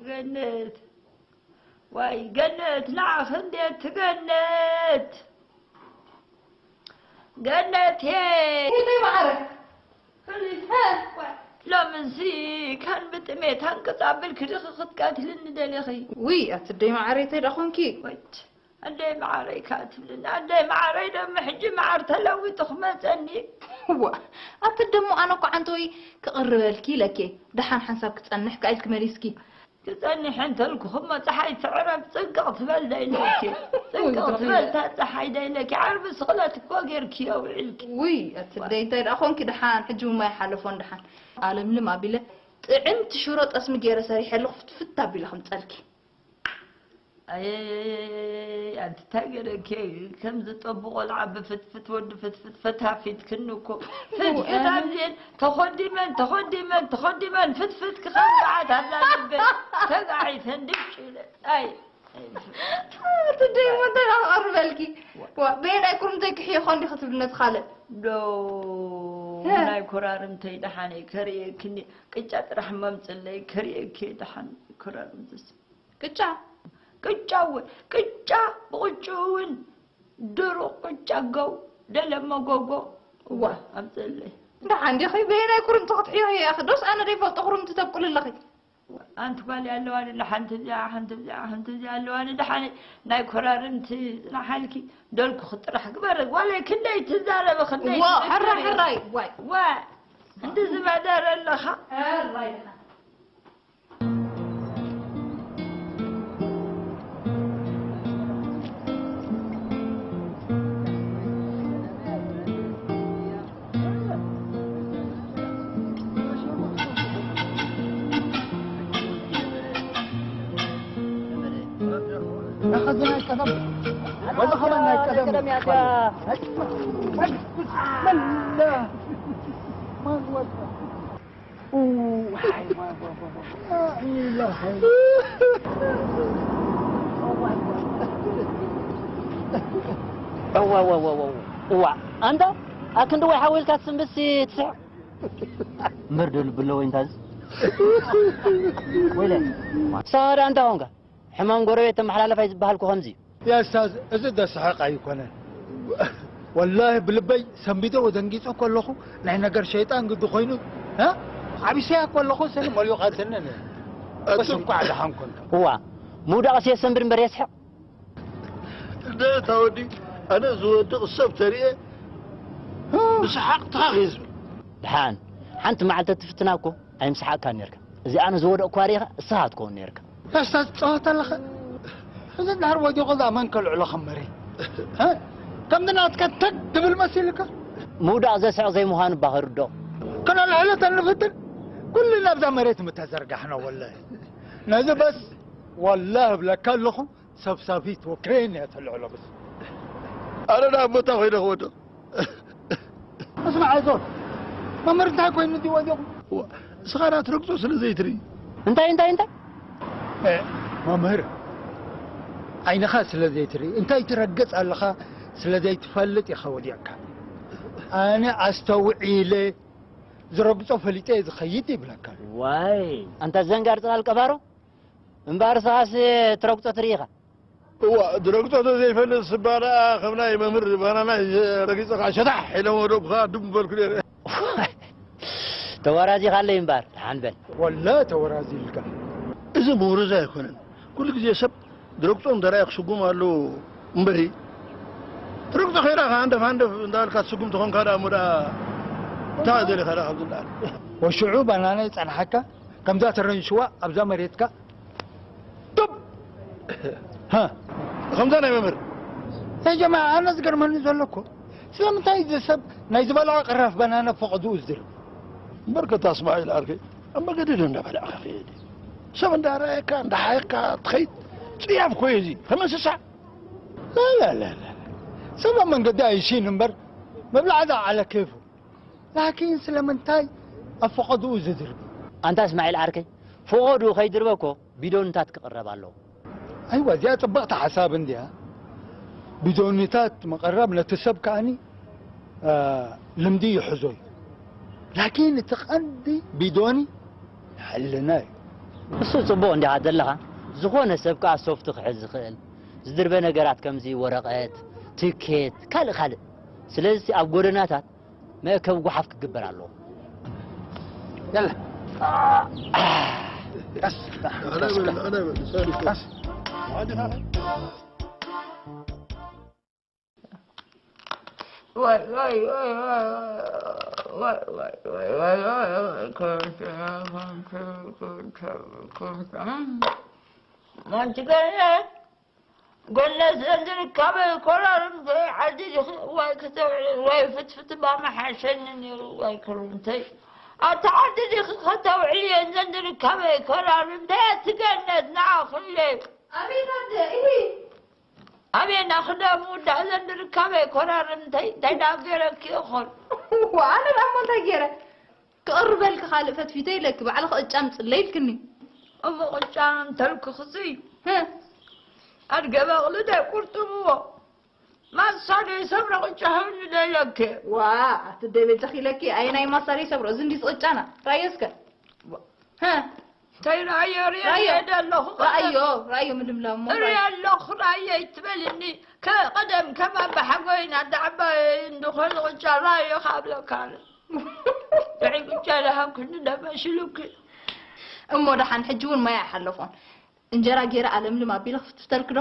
ገነት፣ ዋይ ገነት፣ ንዓኺ እንዴት ገነት፣ ገነቴ። ይደይ ማዕረ። ሎምንሲ ካን ብጥሜት ሃንቅጽ ኣብልኪ ዲኺ ክትቀትልኒ ደሊኺ? ውይ፣ ኣቲ ደይ ማዕረ፣ እንታይ ደኣ ኾንኪ? ወድ፣ ኣደይ መዓረይ ካትብልኒ፣ ኣደይ መዓረይ ደሞ ሕጂ መዓር ተለዊጡ ክመጸኒ። ዋ፣ ኣቲ ደሞ ኣነ እኮ ዓንተወይ ክቕርበልኪ ኢለኪ፣ ደሓን ሓንሳብ ክጸንሕ ከኣ ኢልኪ መሊስኪ። ክጸንሕ እንተልኩ እሞ ጸሓይ ትዕረብ ጽንቅቕ ትበል ዶ ኢለኪ? ጽንቅቕ ትበል እታ ጸሓይ ዶ ኢለኪ? ዓርቢ ስቕለት እኮ ጌርኪዮ ውዒልኪ። ውይ፣ ኣቲ ደይ እንታይ ደኣ ኾንኪ? ደሓን ሕጂ እውን ኣይሓለፎን ደሓን። ኣለምልም ኣቢለ ጥዕምቲ ሽሮ ጠስሚ ገይረ ሰሪሐ ኣለኹ፣ ፍትፍት ኣቢለ ከምጸልኪ። ኣየየየየይ፣ ኣንቲ እንታይ ገይረኪ? ከምዚ ጠቡ ቆልዓ ብፍትፍት ወዲ ፍትፍት ፈታፊትክኒ እኮ። ፍትፍት ኣብዚኤን ተኾዲመን፣ ተኾዲመን፣ ተኾዲመን፣ ፍትፍት ክኸብዓት ኣብዛ ልበይ ተጋዒተን ድጭ ኢለን። ኣይ፣ ኣቲ ደይ እሞ እንታይ ደኣ ክቐርበልኪ? ዋ፣ በየናይ ኩርምተይ ክሕዮ ኮን ዲኺ ትብሊ ነቲ ካልእ? ዶ፣ እ። ናይ ኮራርምተይ ደሓነይ ከርእየክኒ፣ ቅጫ ጥራሕ መምጽለይ ከርእየኪ ደሓን ኮራርምትስ። ቅጫ? ቅጫ እውን፣ ቅጫ ብቕጭኡ እውን፣ ድሩቕ ቅጫ ገው፣ ደለመ ጎጎ። እዋ፣ ኣምጽለይ። ደሓን ዲኺ? በየናይ ኩርምቲ ክትሕዮ እያ? ዶስ ኣነ ደይፈልጦ ኩርምቲ ተብቁል ኣለኺ? ኣንቲ ጓል ኣለዋኒ፣ ሓንቲ እዚኣ፣ ሓንቲ እዚኣ፣ ሓንቲ እዚኣ ኣለዋኒ። ደሓን ናይ ኮራርምቲ ጽናሓልኪ፣ ደልኩ ክጥራሕ ግበረ። ጓለይ ክንደይ ትዛረበ፣ ክንደይ ዋ፣ ትዝክሪ። ሕራይ፣ ሕራይ፣ ዋይ። ዋ፣ እንዲ ዝበደረ ኣለኻ። ሕራይ፣ ሕራይ። እዋ፣ እዋ፣ እዋ፣ እዋ፣ እዋ። ኣንታ ኣክንዲ ወይ ሓዊልካ ትስንብስ ትስሕቕ። እምበር ዶ ልቢ ኣለዎ እንታዝ? ወይለ። ሳዳ ኣንታ ኾንካ። ሕማም ጎረቤት ተመሓላልፍ ኣይ ዝበሃል እኮ ከምዚ እዩ። ያ እስታዝ፣ እዚ ደስሕቕ ኣይኮነን። ወላሂ ብልበይ ሰንቢደ ወደንጊጸ ከለኹ ናይ ነገር ሸይጣን ግዲ ኮይኑ፣ እ? ዓቢሰያ ከለኹ ስኒ መሊኡ ቀትልኒ። በስ እንኳዕ ደሓን ኮንካ። እዋ፣ ምውዳቕስ የሰንብድ እምበር የስሕቕ። ደታ ወዲ፣ ኣነ ዝወድቕ ሰብ ተሪኤ ብሰሓቕ ተኻኺ ዝብል። ደሓን፣ ሓንቲ መዓልቲ ትፍትና እኮ ኣይምሰሓቕካን ነርካ። እዚኣ ኣነ ዝወደቕኳ ርኢኻ እስኻ ትከውን ነርካ። እስታዝ ትጻወት ኣለኻ። እዚ እንድሕር ወዲቑ እዛ መን ከልዕሎ ከም መሬት? እ? ከምዚ ናትካ ተግ ትብል መሲልካ? ምውዳቕ ዘስሕቕ ዘይምዃኑ እባ ከርድኦ። ከነልዕሎ ተንፍትን ኩልና ኣብዛ መሬት ምተዘርጋሕና ወላሂ። ነዚ በስ ወላሂ እብለካ ኣለኹ። ሰብሳቢት ወክሬን እያ ተልዕሎ። በስ ኣነ ናብ ቦታ ኮይነ ክወድቕ። እስማዕ፣ ኣይዞን። መምህር እንታይ ኮይኑ እንዲ ወዲቑ? ዋ፣ እስኻ ዳ ትረግጾ ስለ ዘይትርኢ። እንታይ፣ እንታይ፣ እንታይ? እ፣ መምህር፣ ዓይንኻ ስለ ዘይትርኢ፣ እንታይ ትረግጽ ኣለኻ ስለ ዘይትፈልጥ ኢኻ ወዲቕካ። ኣነ ኣስተውዒለ ዝረግጾ ፈሊጠ እየ ዝኸይድ ይብለካ። ዋይ፣ ኣንታ ዘንጋር ጽላል ቀባሮ፣ እምበኣር ስኻስ ትረግጾ ትርኢ ኢኻ። እዋ፣ ዝረግጾ ተዘይፈልጥ ስባ ደኣ ከም ናይ መምህር ባናና ረጊጸ ከዓ ሸታሕ ኢለ ወደብካ ድም በልኩ ነይረ። ተወራዚኻለይ እምበኣር፣ ደሓን በል። ወላ ተወራዚ ኢልካ። እዚ ምውርዝ ኣይኮነን። ኩሉ ግዜ ሰብ ዝረግጾ እንተ ረኣየ ክስጉም ኣለዎ እምበሪ፣ ትረግጾ ከይዳ ሃንደፍ ሃንደፍ እንዳበልካ ትስጉም ተኾንካ ደኣ እሞ ደኣ እንታይ ደሊኻ ደኣ ካብዚ ደኣ? ወሽዑ ባናና ይጸንሓካ፣ ከምዛ ተረንሽዋ ኣብዛ መሬትካ ጡብ! ሃ! ከምዛ ናይ መምህር። ያ ጀማዓ፣ ኣነ ዝገርመኒ ዘሎ እኮ፣ ስለምንታይ እዚ ሰብ ናይ ዝበልዖ ቅራፍ ባናና ፈቐድኡ ዝድርብ? በርከታ እስማዒል ዓርከይ፣ ኣብ መገዲ ዶ እንዳበላዕካ ከይድ? ሰብ እንዳረኣየካ፣ እንዳሓየካ ትኸይድ። ጽያፍ እኮ እዩ እዚ፣ ከም እንስሳ። ላ፣ ላ፣ ላ፣ ላ። ሰብ ኣብ መንገዲ ኣይሽን እምበር፣ መብላዕ ዝዓለ ኬፉ። ላኪን ስለምንታይ ኣብ ፈቐድኡ ዝድርብ? ኣንታ እስማዒል ዓርከይ፣ ፈቐድኡ ከይድርበ እኮ ቢዶንታት ክቕረብ ኣለዎ። ኣይዋ፣ እዚኣ ጽብቕቲ ሓሳብ እንድያ። ቢዶኒታት ምቕራብ ነቲ ሰብ ከኣኒ፣ አ፣ ልምዲ ይሕዞ እዩ። ላኪን እቲ ቀንዲ ቢዶኒ ሕልና እዩ። እሱ ጽቡቕ እንዲኻ ዘለኻ፣ ዝኾነ ሰብ ከኣ ሶፍት ክሕዝ ዝኽእል፣ ዝድርበ ነገራት ከምዚ ወረቐት፣ ትኬት፣ ካልእ ካልእ። ስለዚ ኣብ ጎደናታት መእከቢ ጓሓፍ ክግበር ኣለዎ። የለ። ቀስ፣ ቀስ፣ ቀስ። ኣንቲ ገለ ጎነ ዘንድርካበ ኮራርም ዓዲ ዲኺ ዋይ ከተውዒ ዋይ ፍትፍት ባመሓሸኒ ነይሩ ዋይ ክሩንተይ ኣቲ ዓዲ ዲኺ ከተውዒ የን ዘንድርካበ ኮራርም ደያ ትገነት ንዓ ኩለይ ኣቤት ኣደ እሂ ኣቤና ክዳሙ ዳህ ዘንድርካበ ኮራርም እንታይ እንታይ ዳ ገይረኪ ይኾን ኣነ ዳሞ እንታይ ገይረ ክቕርበልኪ ካልእ ፈትፊተ ኢለኪ ባዕልኺ ቅጫ ምጽለይ ኢልክኒ እሞ ቅጫ እንተልክኽሲ ኣድገ በቕሊ ደ ቁርጥምዎ ማሳደ ሰብረ ቅጫ ሃብኒ ደ ኢለኪ ዋ ኣቲ ደይ በጃኺ ኢለኪ ኣየናይ ማሳደ ሰብሮ እዚ እንዲስ ቅጫና ራዮ እስከ እንታይ ራዮ ሪዮ ራዮ ደለኹ ራዮ ራዮ ምልምላሞ ሪዮ ኣለኹ ራዮ ይትበልኒ ከቀደም ከማ ብሓጎይና ዳዕባ እንድኾነ ቅጫ ራዮ ካብለካ ድሕሪ ቅጫ ዝሃብክኒ ደመሽሉኪ እሞ ደሓን ሕጂ እውን ማይ ኣይሓለፎን እንጀራ ገይረ ኣለምልም ኣቢለ ክፍትፍተልክ ዶ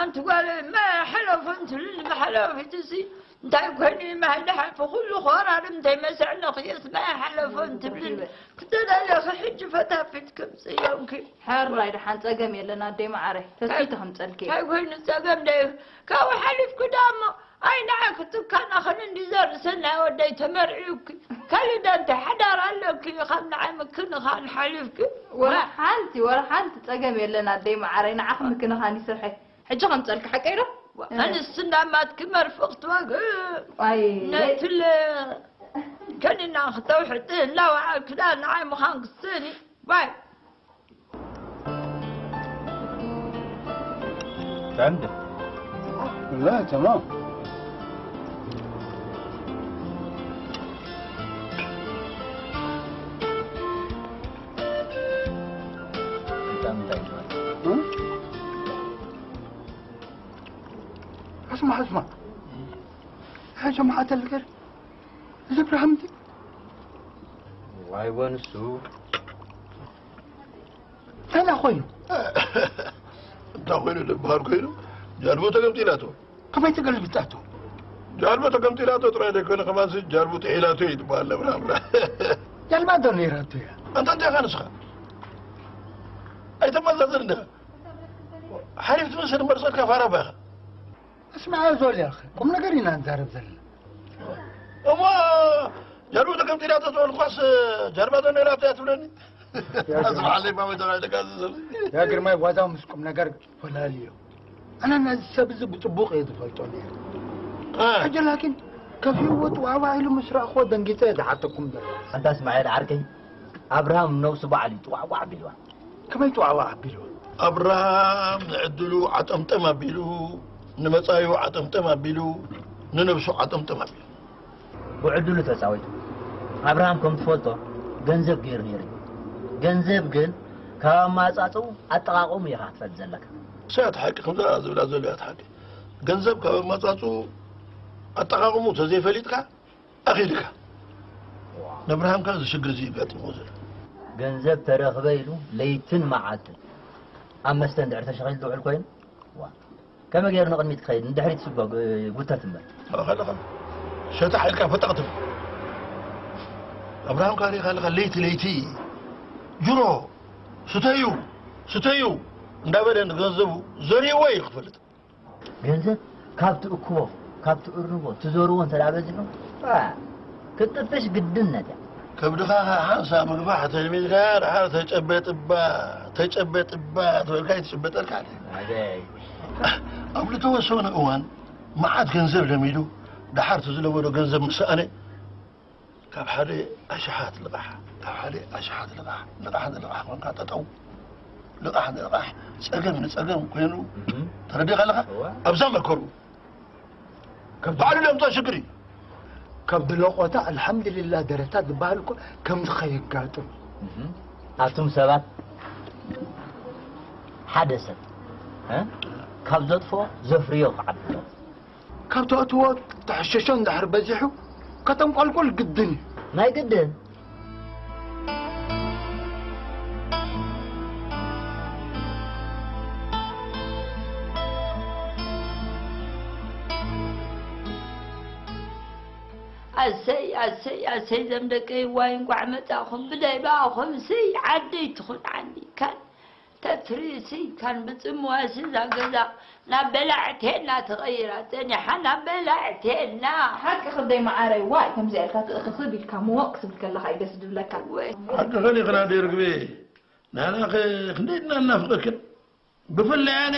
ኣንቲ ጓለይ ማይ ሓለፎን ትብልኒ መሓለፊት እዚ እንታይ ኮይኑ ማይ ድሓልፎ ኩሉ ኮራር እንተይመስዕኒ ክየስ ማይ ሓለፎን ትብልኒ ክትደለኺ ሕጂ ፈታፊት ክምፅእ ኢሎምኪ ሕራይ ደሓን ፀገም የለን ኣደይ መዓረይ ተስፊተ ከምፀልኪ እንታይ ኮይኑ ፀገም ደ ካብኡ ሓሊፍኩ ዳሞ ኣይ ንዓይ ክትካናኸን እንዲ ዘርእስን ናይ ወደይ ተመርዕዩኪ ካልእ ዳንተ ሓዳር ኣለኪ ካብ ንዓይ ምክንኻን ሓሊፍኪ ወላ ሓንቲ ወላ ሓንቲ ፀገም የለን ኣደይ መዓረይ ንዓኺ ምክንኻን ይስርሐ ሕጂ ከምፀልኪ ሓቀይ ዶ ኣንስቲ እንዳማትኪ መርፍቕ ትዋግእ ኣይ ነትለ ከኒና ክተውሕጢ እናወዓልክዳ ንዓይ ምዃን ክስኒ ባይ تعمدت لا تمام تعمدت اسمع اسمع يا جماعة الخير زبرة همتي ዋይ ወንሱ እንታይ ኮይኑ እንታይ ኮይኑ ዝበሃል ኮይኑ ጃልቦ ተገምጢላቶ ከመይ ተገልብጣቶ ጃልቦ ተገምጢላቶ ጥራይ ዘይኮነ ከማንሲ ጃልቦ ጥሒላቶ እዩ ዝበሃል ነብራምራ ጃልባ ዶ ነይራቶ እያ ኣንታ እንታይ ኢኻ ንስኻ ኣይተመዛዘን እንዲኻ ሓሪፍ ትመስል እምበር ሰድካ ፋራ ባኻ እስማዕ ዞል ያኸ ቁም ነገር ኢና ንዛረብ ዘለና እሞ ጀርቡ ተቀምጢላ ተዝበልኳስ ጀርባ ዶ ነይራቶ እያ ትብለኒ ኣዝማዓለይ ማመ ጀራ ደጋዝዘሉ ያ ግርማይ ዋዛ ምስ ቁም ነገር ፈላልዮ ኣነ ነዚ ሰብ እዚ ብፅቡቅ እየ ዝፈልጦ ነይሩ ሕጂ ላኪን ከፊእዎ ጥዋዕዋዕ ኢሉ ምስ ረእኽዎ ደንጊፀ እየ ዝሓተኩም ዘሎ ኣንታ እስማኤል ዓርከይ ኣብርሃም ነብሱ በዓል እዩ ጥዋዕዋዕ ኣቢልዋ ከመይ ጥዋዕዋዕ ኣቢልዋ ኣብርሃም ንዕድሉ ዓጠምጠም ኣቢሉ ንመጻዩ ዓጠምጠም ኣቢሉ ንነብሱ ዓጠምጠም ኣቢሉ ብዕድሉ ተጻዊቱ ኣብርሃም ከም ትፈልጦ ገንዘብ ገይሩ ነይሩ እዩ ገንዘብ ግን ካብ ኣማጻጽኡ ኣጠቓቕሙ ኢኻ ክትፈልጥ ዘለካ እሳ እያ ሓቂ ከምዛ ዝብላ ዘሎ እያ ሓቂ ገንዘብ ካብ ኣማጻጽኡ ኣጠቓቕሙ ተዘይፈሊጥካ ኣኺድካ ነብርሃም ከ እዚ ሽግር እዚ ይጋጥሞ ዘሎ ገንዘብ ተረኽበ ኢሉ ለይትን መዓልትን ኣብ መስተ እንድሕር ተሸኺሉ ዝውዕል ኮይኑ ዋ ከመይ ገይሩ ንቕድሚት ክኸይድ ንድሕሪት ስጎ ጉተት እምበር ከለኻ ሸታ ሓይልካ ፈጠቕትም ኣብርሃም ካሪኻ ኣለኻ ለይቲ ለይቲ ጅሮ ስተዩ ስተዩ እንዳበለ ንገንዘቡ ዘሪእዎ እዩ ክትፈልጥ ገንዘብ ካብ ትእክቦ ካብ ትእርንቦ ትዘርዎ እንተ በዚሑ ክትጥፍሽ ግድነት እያ። ከብድኻ ሓንሳ ምግፋሕ ተልሚድካ ደሓር ተጨበጥባ ተጨበጥባ ትበልካ ይትጭበጠልካ ኣለ። ኣበይ ኣብ ልተወሰነ እዋን መዓት ገንዘብ ለሚዱ ደሓር ትዝለመዶ ገንዘብ ምስ ሰኣነ ካብ ሓደ ኣሽሓት ልቓሕ ካብ ሓደ ኣሽሓት ልቓሕ ልቓሕ ንልቓሕ ኮንካ ጠጠው ልቓሕ ንልቓሕ ጸገም ንጸገም ኮይኑ ተረዲኻ ኣለኻ ኣብዛ መከሩ ባዕሉ ለምቶ ሽግር እዩ ካብ ብለቆታ ኣልሓምድልላ ደረታ ዝበሃል እኮ ከምዚ ከየጋጥም ኣቱም ሰባት ሓደ ሰብ እ? ካብ ዘጥፍኦ ዘፍርዮ ክዓቢ ኣለዎ። ካብ ተእትዎ ተሕሸሾ እንድሕር በዚሑ ከተንቆልቁል ግድን እዩ። ናይ ግድን። ኣሰይ ኣሰይ ኣሰይ ዘም ደቀይ ዋይ እንቋዕ መጻኹም ብደይ ብኣኹም ስይ ዓደይ ትኹን ዓንዲ ካን ተትሪ ስይ ካን ብጽምዋ ስዛ ገዛ ናብ በላዕቴና ተቐይራ ጸኒሓ ናብ በላዕቴና። ሓቂ ክደይ መዓረይ ዋይ ከምዚ ኢልካ ትእኽኽብ ኢልካ ምወቅ ክትብል ከለኻ እዩ ደስ ዝብለካ። ወይ ሓቂ ኸሊኽና ደርግቤ ንሕና ኸ ክንደይ ድና እናፍቐክን ብፍላይ ኣነ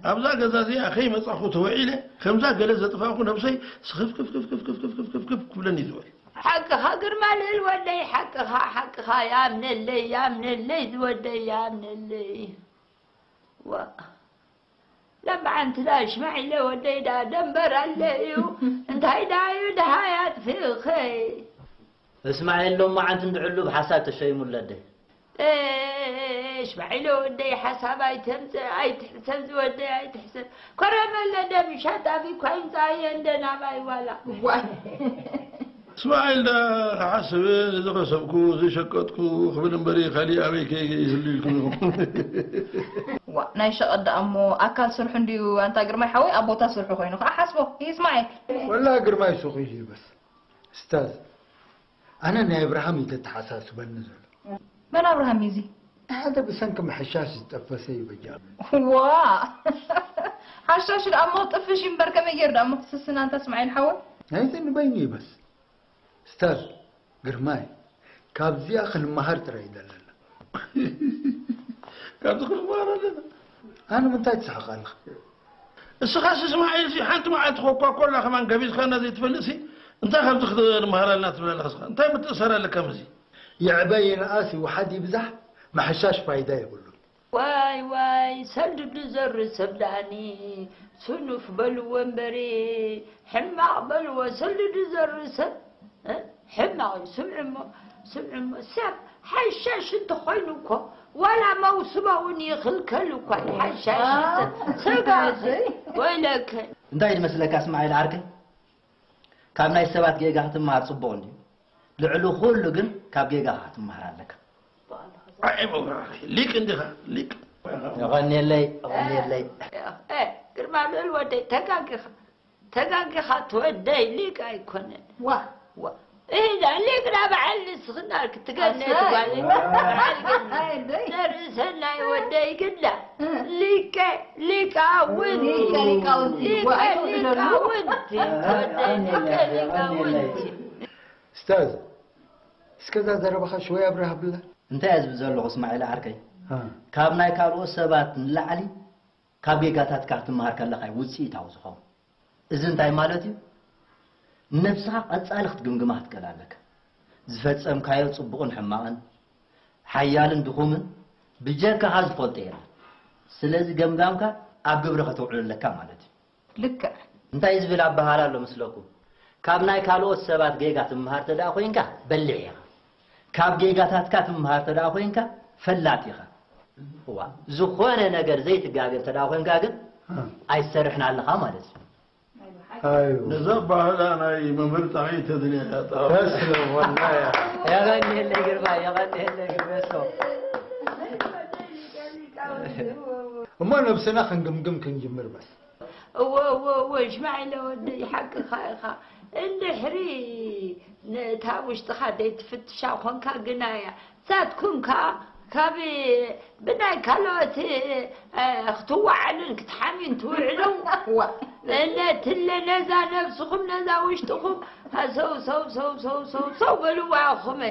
ኣብዛ ገዛ እዚኣ ከይመጻኹ ተወዒለ ከምዛ ገለ ዘጥፋእኩ ነብሰይ ስኽፍክፍክፍክፍክፍክፍክፍክፍ ክብለኒ ይዝወል። ሓቅኻ ግርማ ልእል ወደይ ሓቅኻ ሓቅኻ ያምነለይ ያምነለይ ዝወደይ ያምነለይ። ዋ ለማዓንቲ ዳ ሽማዒለ ወደይ ዳ ደንበር ኣለ እዩ እንታይ ዳ እዩ ድሃይ ኣጥፊእኸይ። እስማዒል ሎማዓንቲ እንድዕሉ ብሓሳብ ተሸይሙለደ። እሽ ባዒሎ ወደይ ሓሳብ ኣይተምጽእ ኣይትሕሰብ ዝወደይ ኣይትሕሰብ። ኮረመለ ደም ሻጣቢ እኳ ይምጻየ እንደ ናባይ ዋላ። ዋይ እስማዒል ዳ ክሓስብ ዝኸሰብኩ ዝሸቀጥኩ ክብል እምበሪ ካሊእ ኣበይ ከይህሉ ኢልኩም ኢኹም። ዋ ናይ ሸቐጥ ደኣ እሞ ኣካል ስርሑ እንድዩ ኣንታ ግርማይ ሓወይ ኣብ ቦታ ስርሑ ኮይኑ ከዓ ሓስቦ። ይስማዒል። ወላ ግርማይ ሱቕ ኢሉ ይበስ። እስታዝ፣ ኣነ ናይ ኣብርሃም እዩ ዘተሓሳስበኒ ዘሎ። መን ኣብርሃም እዩ እዚ? ሓደ ብሰንኪ ምሕሻሽ ዝጠፈሰ እዩ በጃ። ዋ ሓሻሽ ደኣ እሞ ጥፍሽ እዩ እምበር ከመይ ገይሩ ደኣ እሞ ክስስን ኣንታ እስማዒል ሓወይ? ናይዚ ንበይኑ እዩ በስ። እስታዝ ግርማይ፣ ካብዚኣ ክንመሃር ጥራይ እዩ ዘለና። ካብዚ ክንመሃር ኣለና። ኣነ ምንታይ ትስሕቕ ኣለኻ? እስኻስ እስማዒል ሲ ሓንቲ መዓልቲ ኮኳ ኮላ ከማን ገቢዝካና ዘይትፈልጥ ሲ እንታይ ካብዚ ክትመሃረልና ትብል ኣለኻ እስኻ እንታይ ምትእሰር ኣለካ ምስዚ ይዕበ ይንኣስ ይውሓድ ይብዛሕ ምሕሻሽ ፋይዳ የብሉን። ዋይ ዋይ ሰልዲ ዝዘሪ ሰብ ዳኒ ሱኑፍ በልዎ እምበሪ ሕማቕ በልዎ ሰልዲ ዝዘሪ ሰብ ሕማቕ እዩ። ስምዒ እሞ ስምዒ እሞ ሰብ ሓሻሽ እንተኾይኑ እኮ ዋላ መውስባ እውን ይኽልከል እኳ እዩ። ሓሻሽ ሰብ ስጋ ወይለከ። እንታይ ድመስለካ እስማዒል ዓርከይ፣ ካብ ናይ ሰባት ጌጋ ክትመሃር ጽቡቕ እንድዩ። ልዕሊ ኩሉ ግን ካብ ጌጋኻ ክትመሃር ኣለካ። ሊቅ እንዲኻ ሊቅ። የቐንየለይ የቐንየለይ። ግርማ ልዑል ወደይ ተጋጊኻ ተጋጊኻ ትወደይ ሊቅ ኣይኮነን። ዋ ዋ እዛ ሊቅ ዳ በዓል ንስኽና ክትገነ ትጓል በዓል ግን ነርእሰናይ ወደይ ግዳ ሊቀ ሊቃውንቲ ሊቀ ሊቃውንቲ ወደይ ሊቀ ሊቃውንቲ። እስታዝ እስከዛ ዘረባኻ ሽወይ ኣብርሃ ብላ። እንታይ እየ ዝብል ዘለኹ እስማዒል ዓርከይ፣ ካብ ናይ ካልኦት ሰባት ንላዕሊ ካብ ጌጋታትካ ክትመሃር ከለኻ እዩ ውፅኢታዊ ዝኸውን። እዚ እንታይ ማለት እዩ? ንነብስኻ ቀፃሊ ክትግምግማ ክትክእል ኣለካ። ዝፈፀምካዮ ፅቡቕን ሕማቕን፣ ሓያልን ድኹምን ብጀካኻ ዝፈልጦ የለን። ስለዚ ገምጋምካ ኣብ ግብሪ ከተውዕሎ ኣለካ ማለት እዩ። ልክዕ። እንታይ ዝብል ኣበሃህላ ኣሎ መስለኩም? ካብ ናይ ካልኦት ሰባት ጌጋ ትመሃር ተደኣ ኮይንካ በሊሕ ኢኻ። ካብ ጌጋታትካ ትመሃር ተደኣ ኮይንካ ፈላጥ ኢኻ። እዋ ዝኾነ ነገር ዘይትጋገ ተደኣ ኮይንካ ግን ኣይትሰርሕን ኣለኻ ማለት እዩ። ነዛ ኣበሃህላ ናይ መምህር ጣዕሚ ተድልያ እያ። ጠቓሚ። በስመ ወላሂ። የቐንየለይ ግርማይ፣ የቐንየለይ ግርሜሶ። እሞ ነብስና ክንግምግም ክንጅምር በስ። እወ እወ እወ ሽማዒለ ወደይ ሓቅኻ ኢኻ እንድሕሪ ነታ ውሽጥኻ ዘይትፍትሻ ኾንካ ግናያ ዛትኩም ከኣ ካብ ብናይ ካልኦት ክትወዓልን ክትሓምዩን ትውዕሉ እነትለ ነዛ ነብስኹም ነዛ ውሽጥኹም ሰው ሰው ሰው ሰው ሰው ሰው በልዋ ኢኹም